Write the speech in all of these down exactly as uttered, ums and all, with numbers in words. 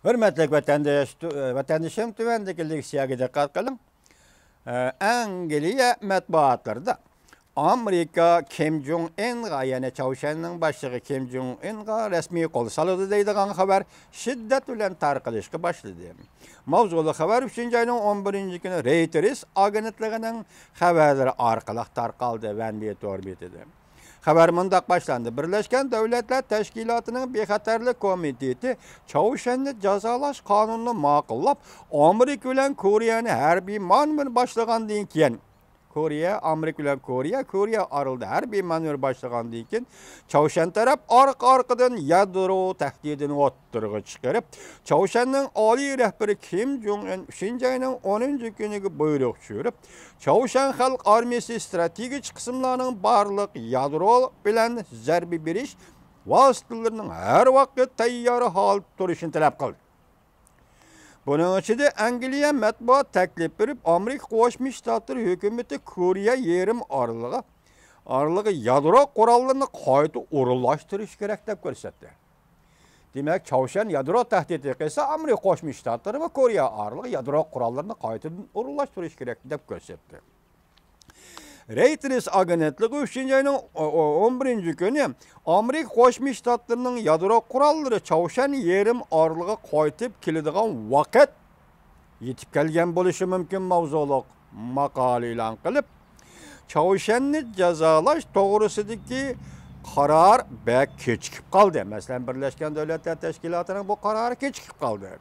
ھۆرمەتلىك ۋەتەنداش، ۋەتەندىشىم، تۆۋەندىكى لېكسىيەگە دىققەت قىلىڭ. ئە، ئەنگلىيە مەتبۇئاتلىرىدا ئامېرىكا كىم جوڭ ئىنغا، يەنى چاۋشيەننىڭ باشلىقى كىم جوڭ ئىنغا رەسمىي قول سالىدۇ دەيدىغان خەۋەر شىددەت بىلەن تارقىلىشقا باشلىدى. ماۋزۇلۇق خەۋەر ئۈچىنچى ئاينىڭ ئون بىرىنچى كۈنى رويتېرس ئاگېنتلىقىنىڭ خەۋەرلىرى ئارقىلىق تارقالدى، ۋەنبى تور بېتىدە. خەۋەر مۇنداق باشلاندى: بىرلەشكەن دۆلەتلەر تەشكىلاتىنىڭ بىخەتەرلىك كومىتېتى چاۋشيەننى جازالاش قانۇنىنى ماقۇللاپ، ئامېرىكا بىلەن كورېيەنى ھەربىي مانېۋىر باشلىغاندىن كېيىن، كورېيە، ئامېرىكا بىلەن كورېيە، كورېيە ئارىلىدا ھەربىي مانېۋىر باشلىغاندىن كېيىن، چاۋشيەن تەرەپ ئارقا-ئارقىدىن يادرو تەھدىتىنى ئوتتۇرىغا چىقىرىپ، چاۋشيەننىڭ ئالىي رەھبىرى كىم جوڭ ئىن ئۈچىنچى ئاينىڭ ئونىنچى كۈنىگە بۇيرۇق چۈشۈرۈپ، چاۋشيەن خەلق ئارمىيىسى ستراتېگىيىچى قىسىملارنىڭ بارلىق يادرو بىلەن زەربە بېرىش ۋاسىتىلىرىنىڭ ھەر ۋاقىت تەييار ھالەتتە تۇرۇشىنى تەلەپ قىلدى. بۇنىڭ ئىچىدە ئەنگلىيە مەتبۇئات تەكلىپ بېرىپ، ئامېرىكا قوشما شتاتلىرى ھۆكۈمىتى كورېيە يېرىم ئارىلىغا، ئارىلىغا يادرو قوراللىرىنى قايتا ئورۇنلاشتۇرۇش كېرەك دەپ كۆرسەتتى. دېمەك، چاۋشيەن يادرو تەھدىتى قىلسا، ئامېرىكا قوشما شتاتلىرى ۋە كورېيە ئارىلىغا يادرو قوراللىرىنى قايتىدىن ئورۇنلاشتۇرۇش كېرەك دەپ كۆرسەتتى. رويتېرس ئاگېنتلىقى ئۈچىنچى ئاينىڭ ئون بىرىنچى كۈنى ئامېرىكا قوشما شتاتلىرىنىڭ يادرو قوراللىرى چاۋشيەن يېرىم ئارىلىغا قايتىپ كېلىدىغان ۋاقىت يېتىپ كەلگەن بولۇشى مۇمكىن ماۋزۇلۇق ماقالە ئېلان قىلىپ، چاۋشيەننى جازالاش توغرىسىدىكى قارار بەك كېچىكىپ قالدى. مەسىلەن، بىرلەشكەن دۆلەتلەر تەشكىلاتىنىڭ بۇ قارارى كېچىكىپ قالدى.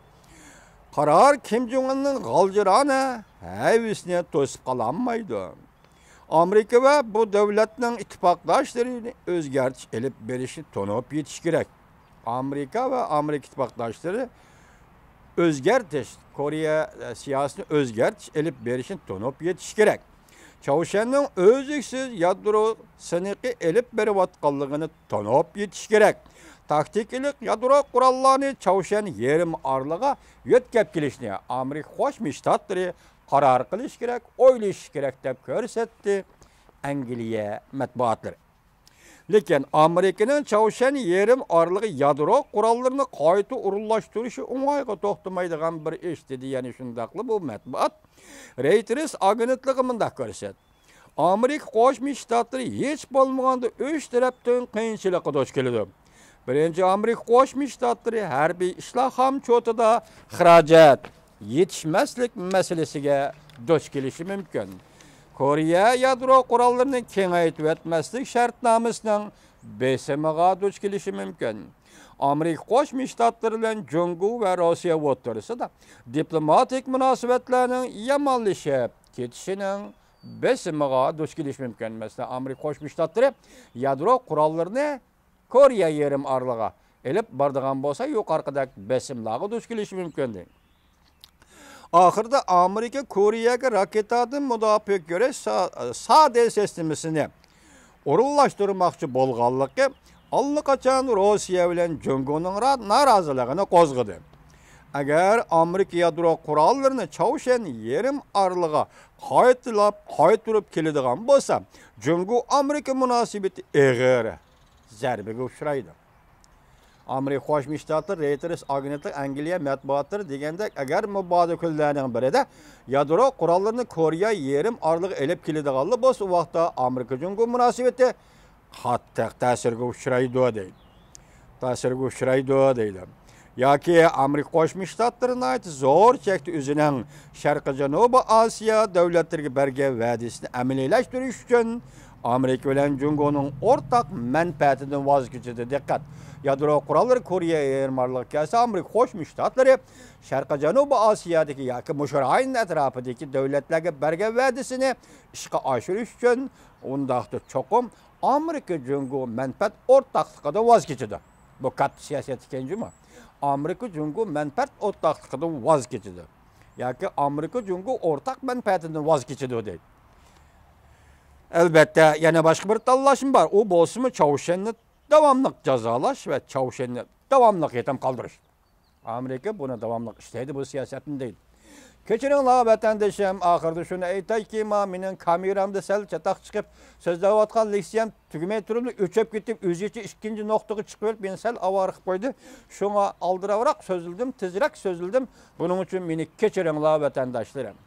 قارار كىم جوڭ ئىننىڭ غالجىرانە ھەۋىسىنى توسۇپ قالالمايدۇ. ئامېرىكا ۋە بۇ دۆلەتنىڭ ئىتتىپاقداشلىرىنى ئۆزگەرتىش ئېلىپ بېرىشنى تونۇپ يېتىش كېرەك. ئامېرىكا ۋە ئامېرىكا ئىتتىپاقداشلىرى ئۆزگەرتىش، كورېيە، ئە، سىياسىتىنى ئۆزگەرتىش ئېلىپ بېرىشنى تونۇپ يېتىش كېرەك. چاۋشيەننىڭ ئۈزلۈكسىز يادرو سىنىقى ئېلىپ بېرىۋاتقانلىقىنى تونۇپ يېتىش كېرەك. تاكتىكىلىق يادرو قوراللارنى چاۋشيەن يېرىم ئارىلىغا يۆتكەپ كېلىشنى ئامېرىكا قوشما شتاتلىرى قارار قىلىشى كېرەك، ئويلىشىشى كېرەك، دەپ كۆرسەتتى ئەنگلىيە مەتبۇئاتلىرى. لېكىن ئامېرىكىنىڭ چاۋشيەن يېرىم ئارىلىغا يادرو قوراللىرىنى قايتا ئورۇنلاشتۇرۇشى ئوڭايغا توختىمايدىغان بىر ئىش، دېدى يەنە شۇنداقلا بۇ مەتبۇئات. رويتېرس ئاگېنتلىقى مۇنداق كۆرسەتتى: ئامېرىكا قوشما شتاتلىرى ھېچ بولمىغاندا ئۈچ تەرەپتىن قىيىنچىلىققا دۇچ كېلىدۇ. بىرىنچى، ئامېرىكا قوشما شتاتلىرى ھەربىي ئىشلار خامچوتىدا خىراجەت يېتىشمەسلىك مەسىلىسىگە دۇچ كېلىشى مۇمكىن. كورېيە يادرو قوراللىرىنى كېڭەيتىۋەتمەسلىك شەرتنامىسىنىڭ بېسىمىغا دۇچ كېلىشى مۇمكىن. ئامېرىكا قوشما شتاتلىرى بىلەن جۇڭگو ۋە روسىيە ئوتتۇرىسىدا دىپلوماتىك مۇناسىۋەتلەرنىڭ يامانلىشىپ كېتىشىنىڭ بېسىمىغا دۇچ كېلىشى مۇمكىن. مەسىلەن، ئامېرىكا قوشما شتاتلىرى يادرو قوراللىرىنى كورېيە يېرىم ئارىلىغا ئېلىپ بارىدىغان بولسا، يۇقىرىقىدەك بېسىملارغا دۇچ كېلىشى مۇمكىن. ئاخىرىدا ئامېرىكا كورېيەگە راكېتادىن مۇداپىئە كۆرۈش سا-، سادە سىستېمىسىنى ئورۇنلاشتۇرماقچى بولغانلىقى ئاللىقاچان روسىيە بىلەن جۇڭگونىڭ را-، نارازىلىقىنى قوزغىدى. ئەگەر ئامېرىكا يادرو قوراللىرىنى چاۋشيەن يېرىم ئارىلىغا قايتىلاپ، قايتۇرۇپ كېلىدىغان بولسا، جۇڭگو ئامېرىكا مۇناسىۋىتى ئېغىر زەربىگە ئۇچرايدۇ. ئامېرىكا قوشما شتاتلىرى، رويتېرس ئاگېنتلىقى، ئەنگلىيە مەتبۇئاتلىرى دېگەندەك، ئەگەر مۇبادا كۈنلەرنىڭ بىرىدە يادرو قوراللىرىنى كورېيە يېرىم ئارىلىغا ئېلىپ كېلىدىغانلا بولسا، ئۇ ۋاقىتتا ئامېرىكا جۇڭگو مۇناسىۋىتى قاتتىق تەسىرگە ئۇچرايدۇ دەيدۇ. تەسىرگە ئۇچرايدۇ دەيدۇ. ياكى ئامېرىكا قوشما شتاتلىرى ناھايىتى زور چەكتە ئۆزىنىڭ شەرقىي جەنۇبىي ئاسىيا دۆلەتلىرىگە بەرگەن ۋەدىسىنى ئەمەلىيلەشتۈرۈش ئۈچۈن ئامېرىكا بىلەن جۇڭگونىڭ ئورتاق مەنپەئەتىدىن ۋاز كېچىدۇ. دىققەت! يادرو قوراللىرى كورېيە يېرىم ئارىلىغا كەلسە، ئامېرىكا قوشما شتاتلىرى شەرقىي جەنۇبىي ئاسىيادىكى ياكى مۇشۇ رايون ئەتراپىدىكى دۆلەتلەرگە بەرگەن ۋەدىسىنى ئىشقا ئاشۇرۇش ئۈچۈن ئۇنداقتا چوقۇم ئامېرىكا جۇڭگو مەنپەئەت ئورتاقلىقىدا ۋاز كېچىدۇ. بۇ كاتتا سىياسەت ئىكەن جۇمۇ. ئامېرىكا جۇڭگو مەنپەئەت ئورتاقلىقىدا ۋاز كېچىدۇ. ياكى ئامېرىكا جۇڭگو ئورتاق مەنپەئەتىدىن ۋاز كېچىدۇ دەيدۇ. ئەلبەتتە، يەنە باشقا بىر تاللاشمۇ بار. ئۇ بولسىمۇ چاۋشيەننى داۋاملىق جازالاش ۋە چاۋشيەننى داۋاملىق يېتىم قالدۇرۇش. ئامېرىكا بۇنى داۋاملىق ئىشلەيدۇ، بۇ سىياسەتنى دەيدۇ. كەچۈرۈڭلار ۋەتەندىشىم، ئاخىرىدا شۇنى ئېيتايكى، ما مېنىڭ كامېرامدا سەل چاتاق چىقىپ، سۆزلەۋاتقان لېكسىيەم تۈگىمەي تۇرۇپلا ئۆچۈپ كېتىپ، ئۆزگىچە ئىككىنچى نۇقتىغا چىقىۋېرىپ، مېنى سەل ئاۋارە قىلىپ قويدى. شۇڭا ئالدىراۋراق سۆزلىدىم، تېزرەك سۆزلىدىم. بۇنىڭ ئۈچۈن مېنى كەچۈرۈڭلار ۋەتەنداشلىرىم.